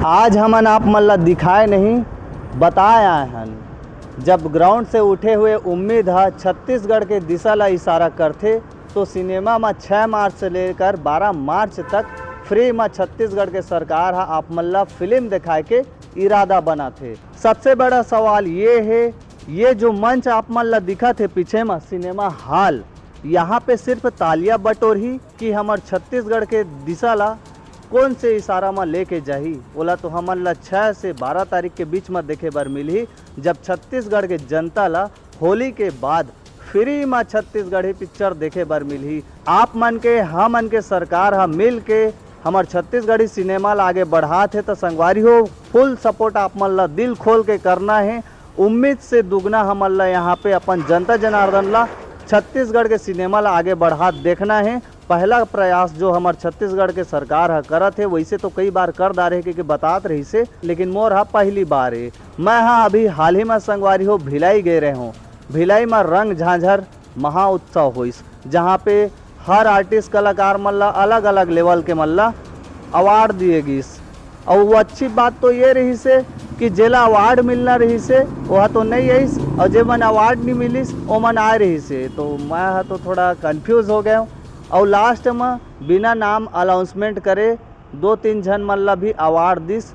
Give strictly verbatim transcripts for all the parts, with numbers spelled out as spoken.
आज हमन आप मन ला दिखाए नहीं, बताए आए हन। जब ग्राउंड से उठे हुए उम्मीद ह छत्तीसगढ़ के दिशा ला इशारा करथे, तो सिनेमा म छह मार्च से लेकर बारह मार्च तक फ्री म छत्तीसगढ़ के सरकार ह आप मन ला फिल्म दिखाए के इरादा बनाथे। सबसे बड़ा सवाल ये हे, ये जो मंच आप मन ला दिखत हे पीछे म सिनेमा हॉल, यहाँ पे सिर्फ तालियां बटोरही कि हमर छत्तीसगढ़ के दिशा ला कौन से इशारा म लेके जाही, ओला तो हमन ला छह से बारह तारीख के बीच म देखे बर मिलही, जब छत्तीसगढ़ के जनता ला होली के बाद फ्री म छत्तीसगढ़ी पिक्चर देखे बर मिलही। आप मन के, हमन के सरकार ह मिल के हमर छत्तीसगढ़ी सिनेमा ला आगे बढ़ात हे, त संगवारी हो, फुल सपोर्ट आप मन ला दिल खोल के करना हे। उम्मीद से दुगना हमन ला यहाँ पे अपन जनता जनार्दन ला छत्तीसगढ़ के सिनेमा ला आगे बढ़ात देखना हे। पहला प्रयास जो हमर छत्तीसगढ़ के सरकार ह करत हे, वैसे तो कई बार कर डारे हे, क्योंकि बतात रहिस हे, लेकिन मोर ह पहली बार हे। मैं ह अभी हाल ही म संगवारी हो भिलाई गे रहे हूँ। भिलाई म रंग झांझर महा उत्सव होइस, जहाँ पे हर आर्टिस्ट कलाकार मन ला अलग-अलग लेवल के मन ला अवार्ड दिए गिस। अउ वो अच्छी बात तो ये रहिस हे कि जेला अवार्ड मिलना रहिस हे, ओहा तो नहीं आइस, अउ जे मन अवार्ड नहीं मिलिस, ओ मन आए रहिस हे। तो मैं ह तो थोड़ा कन्फ्यूज हो गए हूँ। अउ लास्ट म बिना नाम अनाउंसमेंट करे दो तीन झन मन ला भी अवार्ड दिस।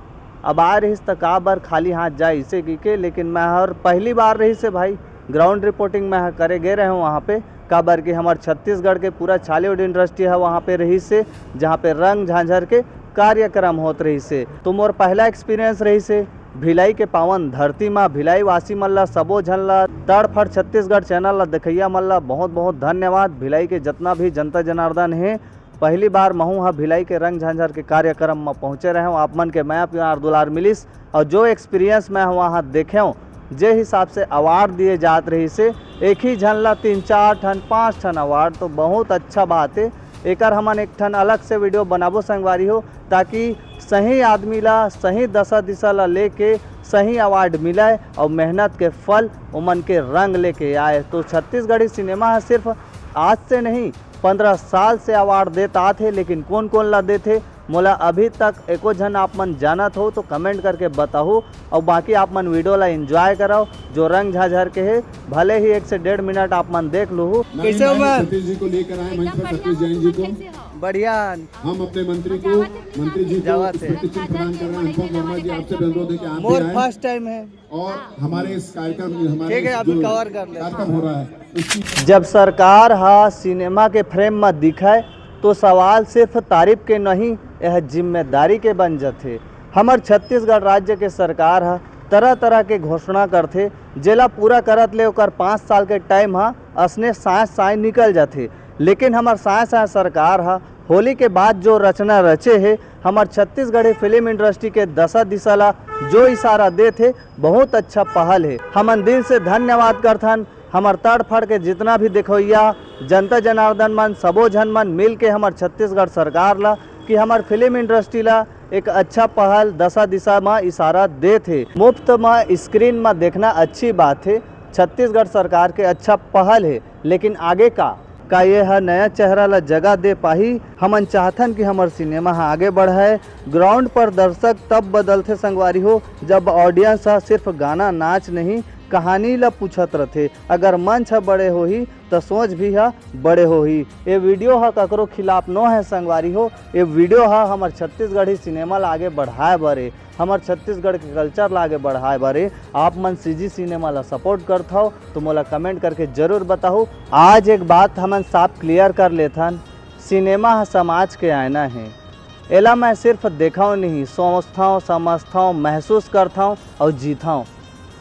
अब आए रहिस त का बर खाली हाथ जाए, इसे की के, लेकिन मैं हर पहली बार रहिस हे भाई, ग्राउंड रिपोर्टिंग मैं ह करे गे रहे हूँ वहाँ पे, काबर कि हमर छत्तीसगढ़ के पूरा छालीवुड इंडस्ट्री ह वहाँ पे रहिस हे, जहाँ पे रंग झांझर के कार्यक्रम होत रहिस हे। तो मोर पहला एक्सपीरियंस रहिस हे भिलाई के पावन धरती म। भिलाई वासी मन ला, सबो झन ला, तड़फड़ छत्तीसगढ़ चैनल ला देखइया मन ला बहुत बहुत धन्यवाद। भिलाई के जितना भी जनता जनार्दन हे, पहली बार महू ह भिलाई के रंग झांझर के कार्यक्रम म पहुंचे रहे हूँ। आप मन के मया प्यार दुलार मिलिस, और जो एक्सपीरियंस मैं वहाँ देखे हूँ, जे हिसाब से अवार्ड दिए जात रहिस हे, एक ही झन ला तीन चार ठन, पाँच ठन अवार्ड, तो बहुत अच्छा बात हे। एकर हमन एक ठन अलग से वीडियो बनाबो संगवारी हो, ताकि सही आदमी ला, सही दशा दिशा ला लेके सही अवार्ड मिले और मेहनत के फल ओमन के रंग लेके आए। तो छत्तीसगढ़ी सिनेमा ह सिर्फ आज से नहीं, पंद्रह साल से अवार्ड देत आत हे, लेकिन कोन कोन ला देथे, मोला अभी तक एको झन आप मन जानत हो तो कमेंट करके बताहू। और बाकी आप मन वीडियो ला एंजॉय कराओ, जो रंग झाझर के हे, भले ही एक से डेढ़ मिनट आप मन देख लूहू। कैसे हो मैम? सतीश जी को लेकर आए मंच पर, सतीश जैन जी को। बढ़िया। हम अपने मंत्री को, मंत्री जी को जावत हे। स्मृति चिन्ह प्रदान कर रहे हैं। अनुपम वर्मा जी, आपसे भी अनुरोध है कि आप भी मोर आएं। फर्स्ट टाइम है। और हमारे इस कार्यक्रम में हमारे ठीक है, अभी जो कवर कर लेते हैं। कार्यक्रम हो रहा है, उसकी जब सरकार ह सिनेमा के फ्रेम म दिखय, तो सवाल सिर्फ तारीफ के नहीं, यह जिम्मेदारी के बन जथे। हमर छत्तीसगढ़ राज्य के सरकार ह तरह-तरह के घोषणा करथे, जेला पूरा करत ले ओकर पाँच साल के टाइम ह असने साँय-साँय निकल जथे। लेकिन हमर साँय-साँय सरकार ह होली के बाद जो रचना रचे हे, हमर छत्तीसगढ़ी फिल्म इंडस्ट्री के दशा दिशा ला जो इशारा देत हे, बहुत अच्छा पहल हे। हमन दिल से धन्यवाद करथन हमर तड़फड़ के जितना भी देखवैया जनता जनार्दन मन, सबो झन मन मिल के हमर छत्तीसगढ़ सरकार ला, कि हमर फिल्म इंडस्ट्री ला एक अच्छा पहल दशा दिशा म इशारा देत हे। मुफ्त म स्क्रीन म देखना अच्छी बात हे, छत्तीसगढ़ सरकार के अच्छा पहल हे, लेकिन आगे का? का ये ह नया चेहरा ला जगह दे पाही? हमन चाहथन कि हमर सिनेमा ह आगे बढ़य। ग्राउंड पर दर्शक तब बदलथे संगवारी हो, जब ऑडियंस ह सिर्फ गाना, नाच नहीं, कहानी ला पूछत रथे। अगर मंच ह बड़े होही, त सोच भी ह बड़े होही। ये वीडियो ह ककरो खिलाफ नो है संगवारी हो, ये वीडियो ह हमर छत्तीसगढ़ी सिनेमा ला आगे बढ़ाए बर हे, हमर छत्तीसगढ़ के कल्चर ला आगे बढ़ाए बर हे। आप मन सीजी सिनेमा ला सपोर्ट करथव, तो मोला कमेंट करके जरूर बताहू। आज एक बात हमन साफ क्लियर कर लेथन, सिनेमा ह समाज के आईना हे। एला मैं सिर्फ देखव नहीं, सोचथव, समझथव, महसूस करथव और जीथव।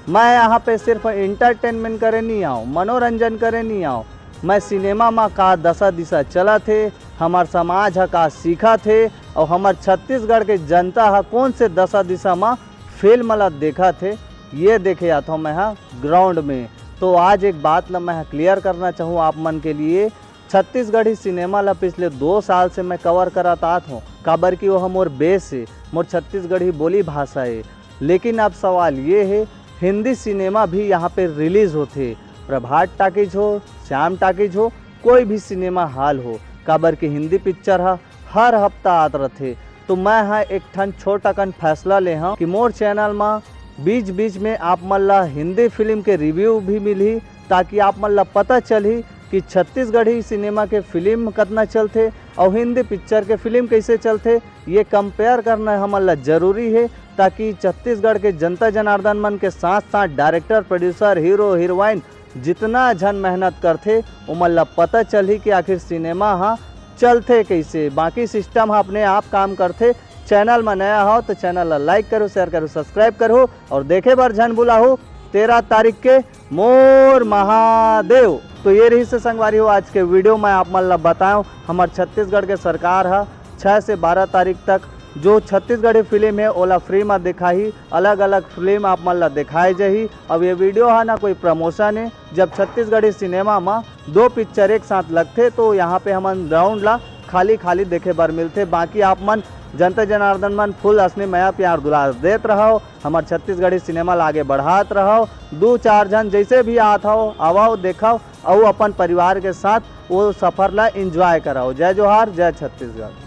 मैं यहाँ पे सिर्फ एंटरटेनमेंट करे नहीं आऊँ, मनोरंजन करे नहीं आऊँ। मैं सिनेमा म का दशा दिशा चलत हे, हमर समाज ह का सीखत हे और हमर छत्तीसगढ़ के जनता ह कौन से दशा दिशा म फिल्म ला देखत हे, ये देखे आथव मैं ह ग्राउंड में। तो आज एक बात ला मैं ह क्लियर करना चाहूँ आप मन के लिए, छत्तीसगढ़ी सिनेमा ला पिछले दो साल से मैं कवर करत आत हूँ, काबर कि वो मोर बेस हे, मोर छत्तीसगढ़ी बोली भाषा हे। लेकिन अब सवाल ये हे, हिंदी सिनेमा भी यहाँ पे रिलीज होथे, प्रभात टाकीज हो, श्याम टाकीज हो, कोई भी सिनेमा हॉल हो, काबर कि हिंदी पिक्चर ह हर हफ्ता आत रथे। तो मैं ह एक ठन छोटा कन फैसला ले हव कि मोर चैनल म बीच बीच में आप मन ला हिंदी फिल्म के रिव्यू भी मिलही, ताकि आप मन ला पता चलही कि छत्तीसगढ़ी सिनेमा के फिल्म कतना चलथे अउ हिंदी पिक्चर के फिल्म कइसे चलथे। ये कंपेयर करना हमन ला जरूरी हे, ताकि छत्तीसगढ़ के जनता जनार्दन मन के साथ साथ डायरेक्टर, प्रोड्यूसर, हीरो, हीरोइन जितना झन मेहनत करथे, ओमन ला पता चलही कि आखिर सिनेमा ह चलथे कइसे, बाकी सिस्टम ह अपने आप काम करथे। चैनल म नया हो तो चैनल ला लाइक करो, शेयर करो, सब्सक्राइब करो अउ देखे बर झन भुलाहू तेरह तारीख के मोर महादेव। तो ये रहिस हे संगवारी हो आज के वीडियो, मैं आप मन ला बताएंव हमर छत्तीसगढ़ के सरकार ह छह से बारह तारीख तक जो छत्तीसगढ़ी फिल्म हे ओला फ्री म दिखाही। अलग अलग फिल्म आप मन ला दिखाए जाही। अब ये वीडियो ह ना कोई प्रमोशन हे, जब छत्तीसगढ़ी सिनेमा म दो पिक्चर एक साथ लगथे तो यहाँ पे हमन राउंड ला खाली खाली देखे बर मिलथे। बाकी आप मन जनता जनार्दन मन फुल असने मया प्यार दुलार देत रहव, हमर छत्तीसगढ़ी सिनेमा ला आगे बढ़ात रहव। दू चार झन जइसे भी आत हव, आवव, देखव अउ अपन परिवार के साथ वो सफर ला एंजॉय करव। जय जोहार, जय छत्तीसगढ़।